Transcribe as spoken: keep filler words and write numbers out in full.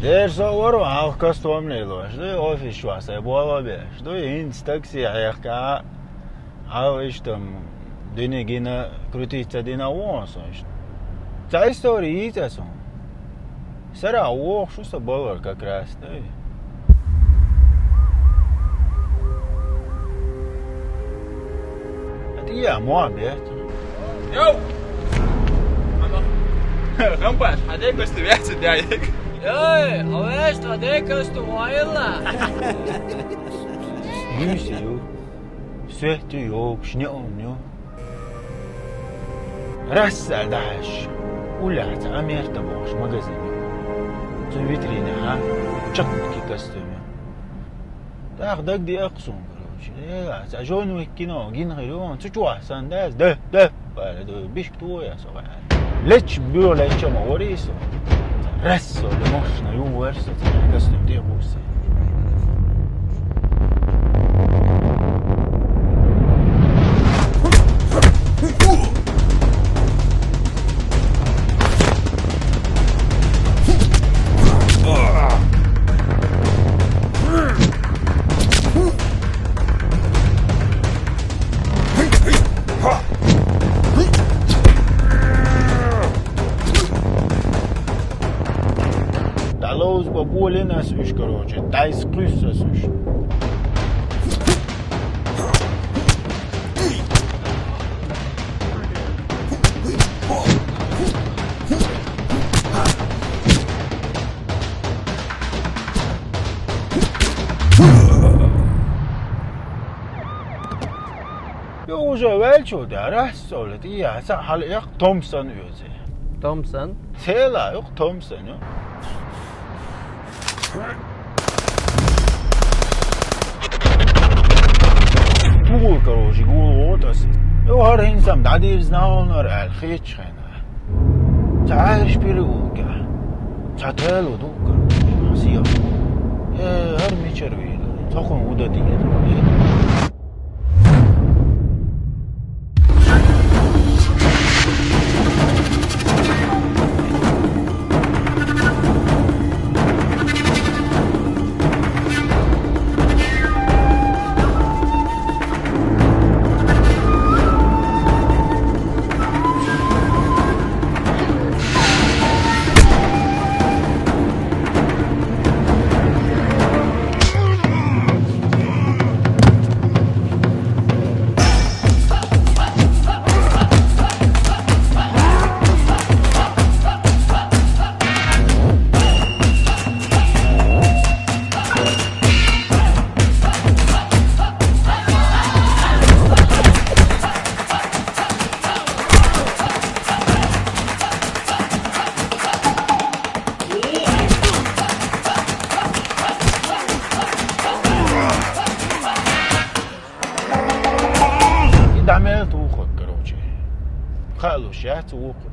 Эр со варо, хьалха костюм лелош, ду, офис чохь сайн боло беш, ду, хӀинца такси хьехка, хьал иштта дина гина, крутиться дина вон со иштта. Цхьа истори йийца суна. Сара воху шу са балар как раз, ду. ХӀета я мо бет. Йоу! Ама. Рампаш, хьан декъаста ваьцци даьллиг. Йой, а ваьш тхан декъаста ваилла? Юси ю. Светти йогуш, неун ю. Расса дахьаш. Уллехь цхьа Амерта бохуш магазин ю. Цу витринехьа чаккхи костюм ю. ТӀаккха дагадеа-кх суна, короче. Э, цхьа Джон Уик кино гина хир ю, цу чохь санна дац, да, да, бара, да, бишка туху я со, бара. Лечча буьйха лечча ма вари со. Раз со, да машина ю вар со, цхьа костюм тӀе а гӀуссий. ДӀаловза бан болина ас уьш, короче, дӀайса кхуьссу ас уьш. Ю уже ваьлчул дара, ас цовле тӀе яца хьала эккха Томпсон оьцу. Томпсон? Цела ю-кх Томпсон ю. Чугур, короче, гула гӀо тӀаса. Ю хӀара хӀинца-м дӀадирзина хьуна хӀара аьлла хетачу хенахь. Цхьа Ӏаьржа переулкехь. Цхьа тало ду, короче, сиха. Э, хӀара мичара вийла? Цхьа хӀун хӀун дан деза? И дӀа мел туху, короче. Хаалуш яц вукху.